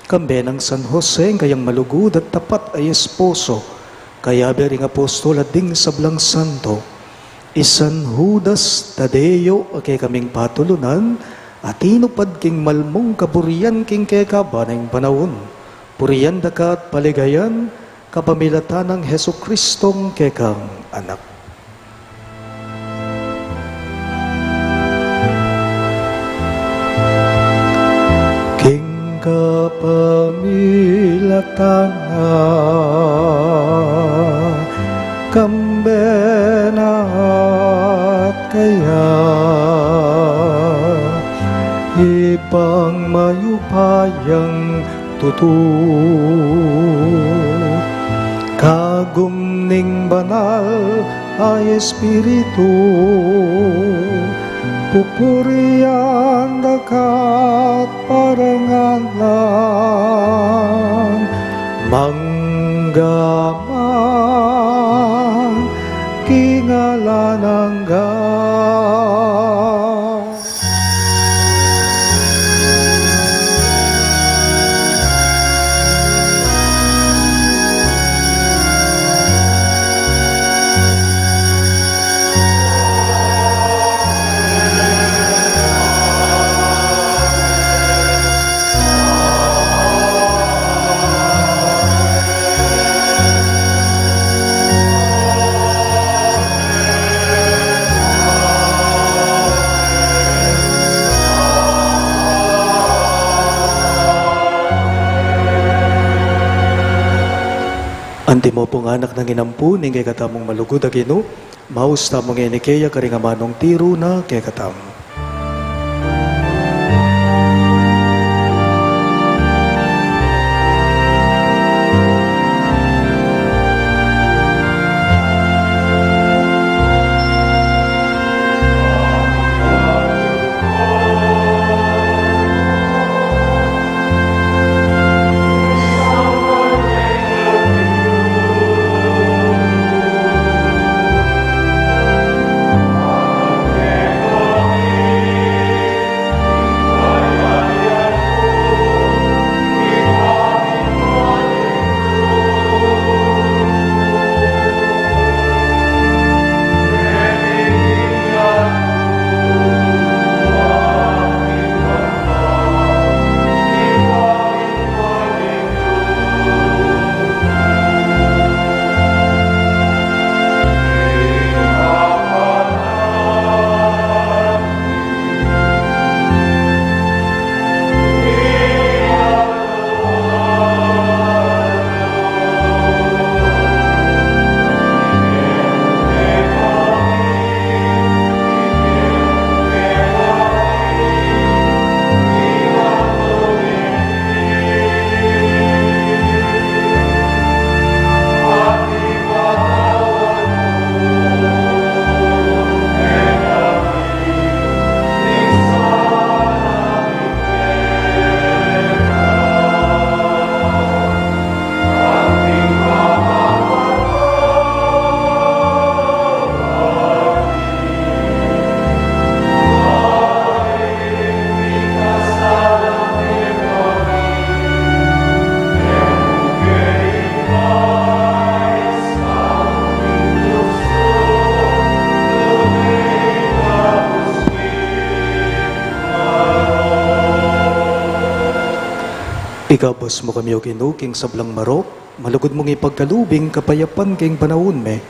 kambe nang San Jose ing kayang malugud at tapat a esposo, kayabe ring apostol at ding sablang santo, i San Judas Tadeo a kekaming patulunan, a tinupad king mal mung kaburian king kekaban ning panaun. Purian da ka at paligayan kapamilatan nang Jesucristong kekang Anak. King kapamilatan na, kambe na at kaya, Ibpang mayupayang tutu, kagum ning Banal a Espiritu, pupurian da ka at parangalan, mangga man king alang angga. Antimo pung anak nang inampun ning kekatamung malugud a Ginu, maus tamu ngeni keya karing amanung tiru na kekatamu. Ikabus mu kami, O Ginu, king sablang marok, malugud mung ipagkalub ing kapayapan king panaun mi,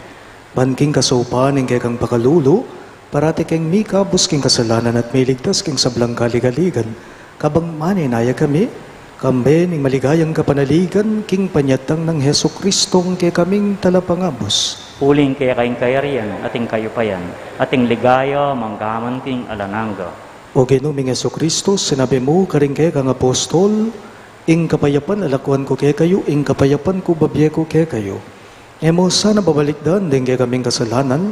ban king kasaupan ning kekang pakalulu, parati keng mikabus king kasalanan at miligtas king sablang kaligaligan, kabang manenaya kami, kambe ning maligayang kapanaligan king panyatang nang Jesucristo, ing kekaming Talapangabus. Uling keka ing kayarian, at ing kayupayan, at ing ligaya, manggaman king alang angga. O Ginu ming Jesucristo, sinabi mu karing kekang apostol, ing kapayapan lakwan ku kekayu, ing kapayapan ku bibie ku kekayu. E mu sana babalikdan ding kekaming kasalanan,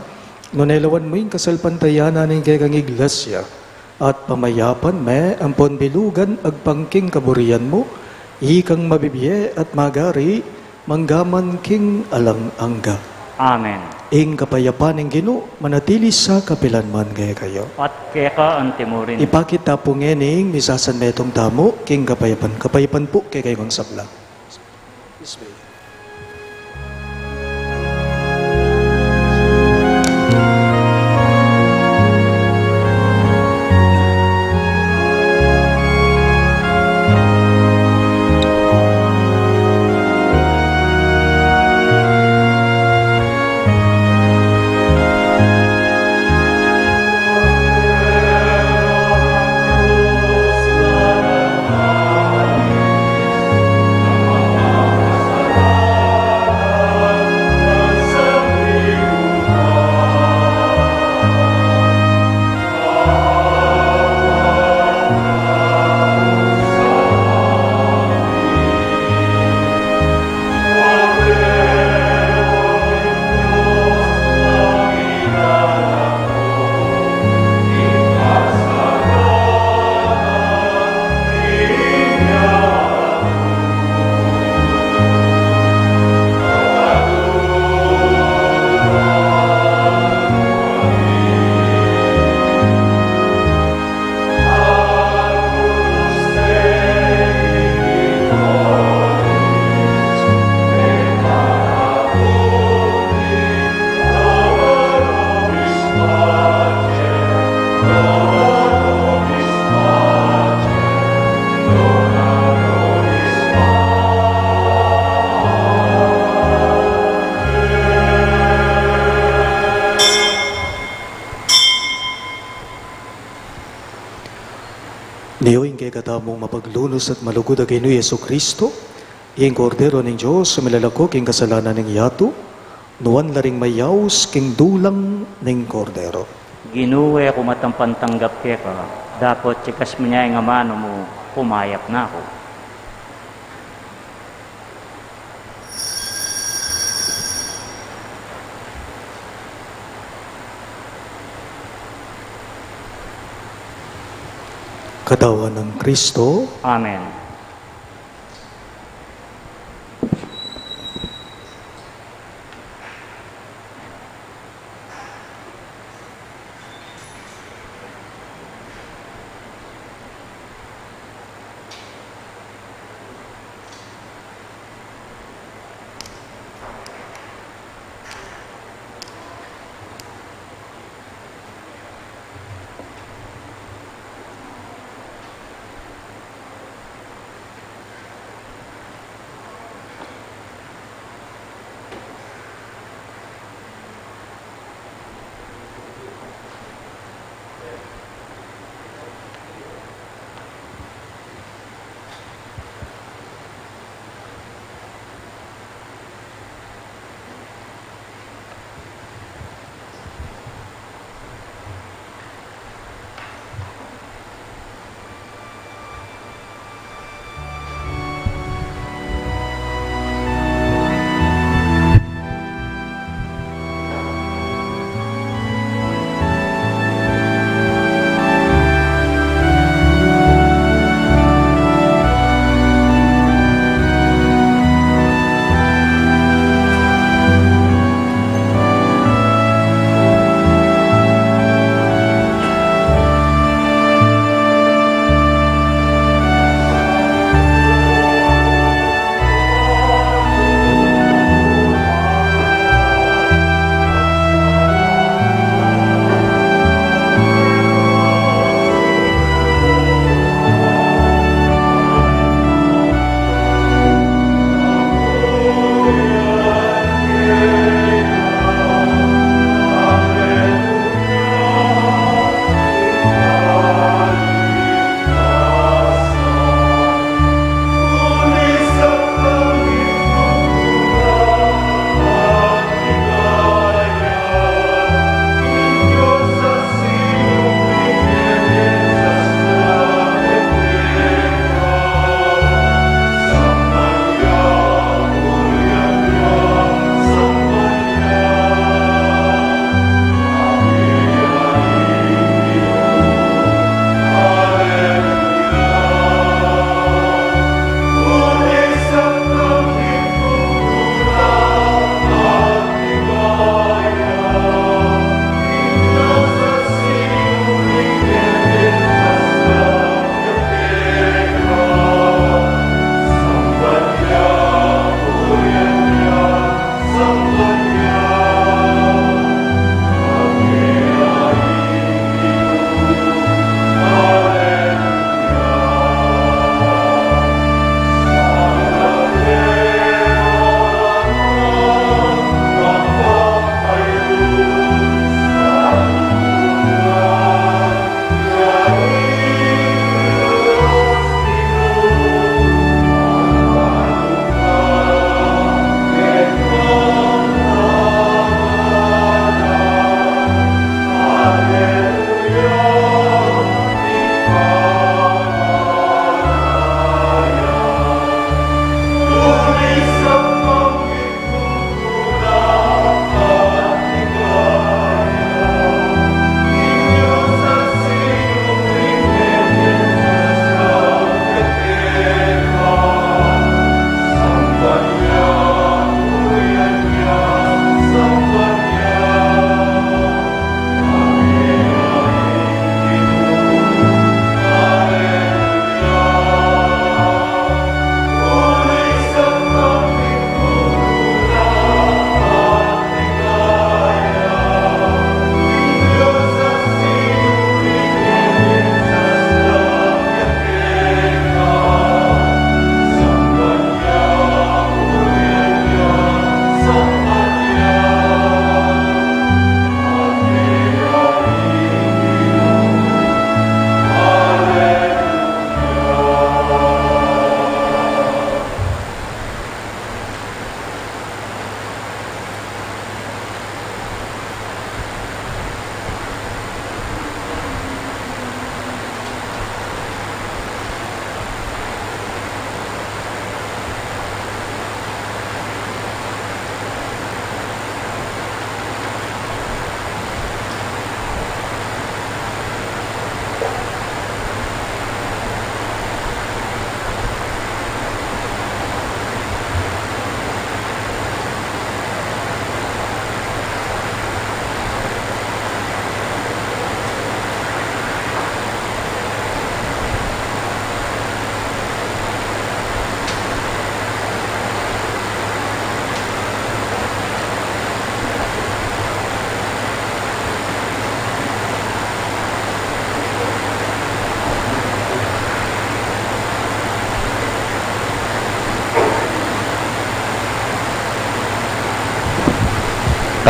nune lawan mu ing kasalpantayanan ning kekang Iglesia, at pamayapan me ampon bilugan agpang king kaburian mu, ikang mabibie at magari, manggaman king alang angga. Amen. Ing kapayapan ning Ginu manatili sa kapilan man kekayu. At keka antimurin. Ipakit ta pu ngening misasanmetung tamu king kapayapan. Kapayapan pu kekayu ngan sabla. Nio ing kekatamung mapaglunus at malugud a Ginu Jesucristo, ing Kordero ning Dios, a milalako king kasalanan ning yatu, nuan la ring mayaus king dulang ning Kordero. Ginu, e ku matampang tanggap keka, dapot chikas mu ne ing amanu mu, kumayap na ku. Katawan nang Kristo. Amen.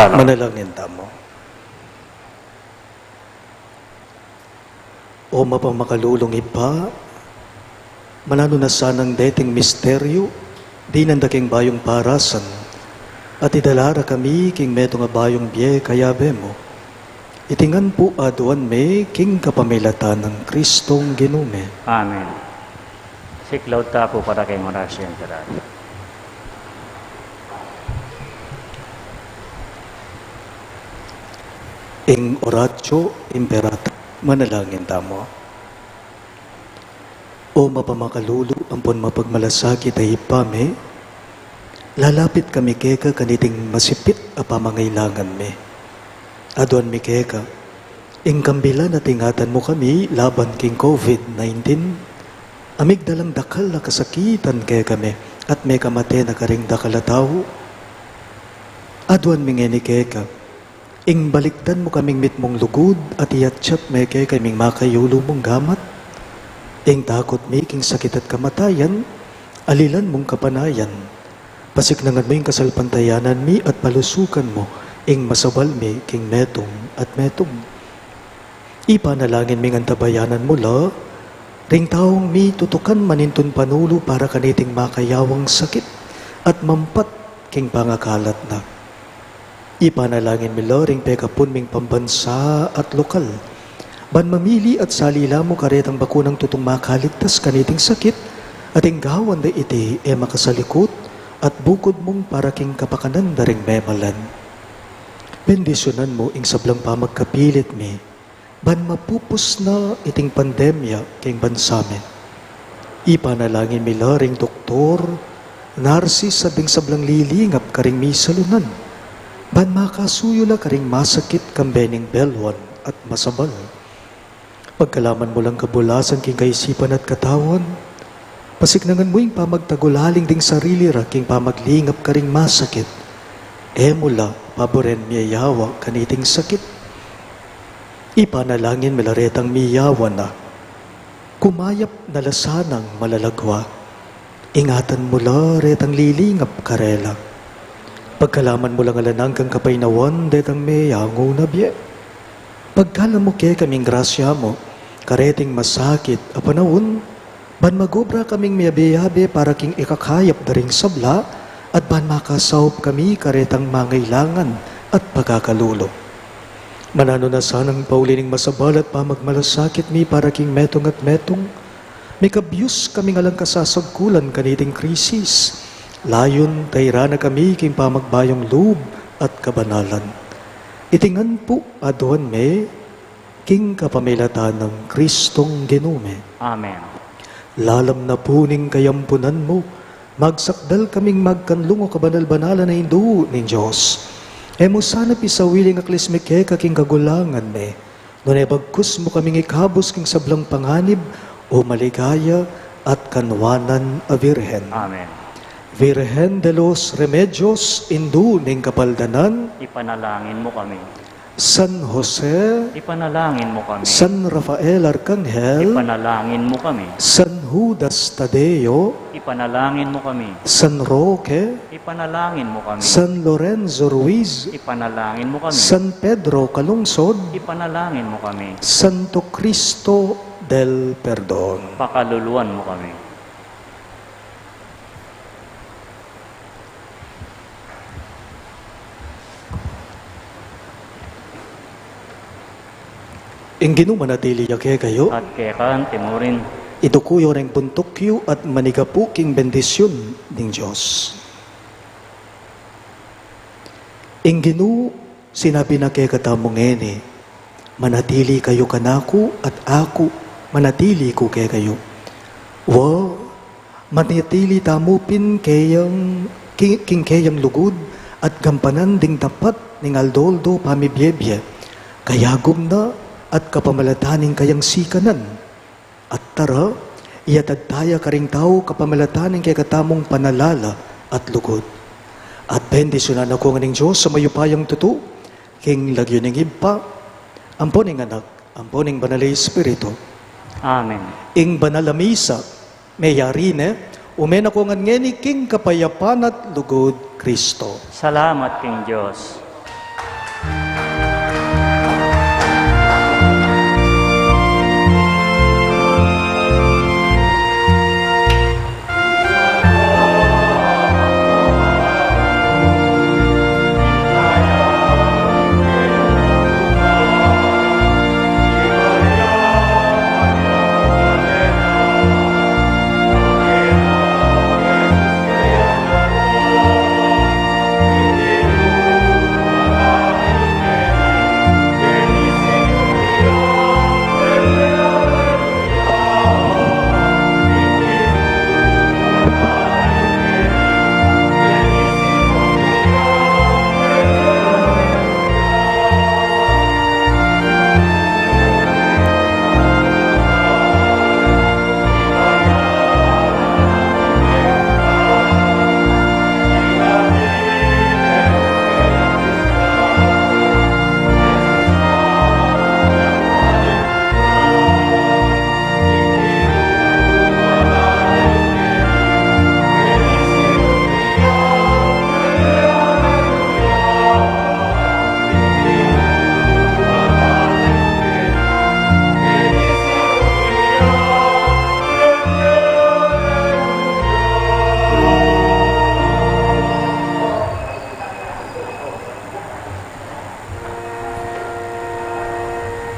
Manalangin tamu. O mapamakalulung Ibpa, mananu na sanang deting misteryu, dinan da king bayung parasan, at idala ra kami king metung a bayung bie kayabe mu. Iti ngan pu aduan mi king kapamilatan nang Kristong Ginu mi. Amen. Siklaud ta pu para king Oratio Imperata. Ing Oratio Imperata. Manalangin tamu. O mapamakalulu ampon mapagmalasakit a Ibpa mi, lalapit kami keka kaniting masipit a pamangailangan mi. Aduan mi keka, ing kambilan at ingatan mu kami laban king COVID nineteen, a migdalang dakal a kasakitan kekami, at mekamate na karing dakal a tau. Aduan mi ngeni keka, ing balikdan mu kaming mitmung lugud, at iyatyap me keka ing makayulu mung gamat. Ing takut mi king sakit at kamatayan, alilan mung kapanayan. Pasiknangan mu ing kasalpantayanan mi at palusukan mu ing masabal mi king metung at metung. Ipanalangin ming antabayanan mu la ring taung mitutukan manintun panulu para kaniting makayawang sakit at mampat king pangakalat na. Ipanalangin mi la ring pekapun ming pambansa at lokal, ban mamili at salila mu karetang bakunang tutung makaligtas kaniting sakit, at ing gawan da iti e makasalikut at bukud mung para king kapakanan da ring memalan. Bendisyunan mu ing sablang pamagkapilit mi, ban mapupus na iting pandemya king bansa mi. Ipanalangin mi la ring doktor, narsis, at ding sablang lilingap karing misalunan, ban makasuyu la karing masakit kambe ning belwan at masabal. Pagkalaman mu lang kabulasan king kaisipan at katawan, pasiknangan mu ing pamagtagulaling ding sarili ra king pamaglingap karing masakit. E mu la paburen miyayawa kaniting sakit. Ipanalangin mi la retang miyawa na, kumayap na la sanang malalagwa. Ingatan mu la retang lilingap karela. Pagkalaman mu lang alang anggang kapaynawan detang meyangu na bie. Pagkalam mu kekaming grasya mu kareting masakit a panaun, ban magobra kaming miyabe-yabe para king ikakayap da ring sabla, at ban makasaup kami karetang mangailangan at pagkakalulu. Mananu na sanang pauli ning masabal at pamagmalasakit mi para king metung at metung, mikabyus kaming alang kasasagkulan kaniting krisis, layun tairan na kami king pamagbayung lub at kabanalan. Iti ngan pu aduan mi king kapamilatan nang Kristong Ginu mi. Amen. Lalam na pu ning kayampunan mu, magsakdal kaming magkanlung, o kabanal-banalan a Indu ning Dios. E mu sana pisawili ing aklis mi keka king kagulangan mi, nune bagkus mu kaming ikabus king sablang panganib, o maligaya at kanwanan a Virgen. Amen. Virgen de los Remedios, Indu ning Kapaldanan. Ipanalangin mu kami. San Jose. Ipanalangin mu kami. San Rafael Arcangel. Ipanalangin mu kami. San Judas Tadeo. Ipanalangin mu kami. San Roque. Ipanalangin mu kami. San Lorenzo Ruiz. Ipanalangin mu kami. San Pedro Calungsod. Ipanalangin mu kami. Santo Cristo del Perdon. Pakaluluan mu kami. Ing Ginu manatili ya kekayu. At keka anti mu rin. Ituku yu ring buntuk yu at manigapu king bendisyun ning Dios. Ing Ginu sinabi na kekatamu ngeni, manatili kayu kanaku at aku manatili ku kekayu. Wa, manatili tamu pin keyang, ki-, king keyang lugud at gampanan ding tapat ning aldo-aldo pamibiebie, kayagum na at kapamilatan ning kayang sikanan. At tara, iyatad taya karing tau kapamilatan ning kekatamung panalala at lugud. At bendisyunan na kayu ngan ning Dios a mayupayang tutu, king lagyu ning Ibpa, ampo ning Anak, ampo ning Banal a Espiritu. Amen. Ing banal a misa meyari ne, ume na kayu ngan ngeni king kapayapan at lugud Kristo. Salamat king Dios.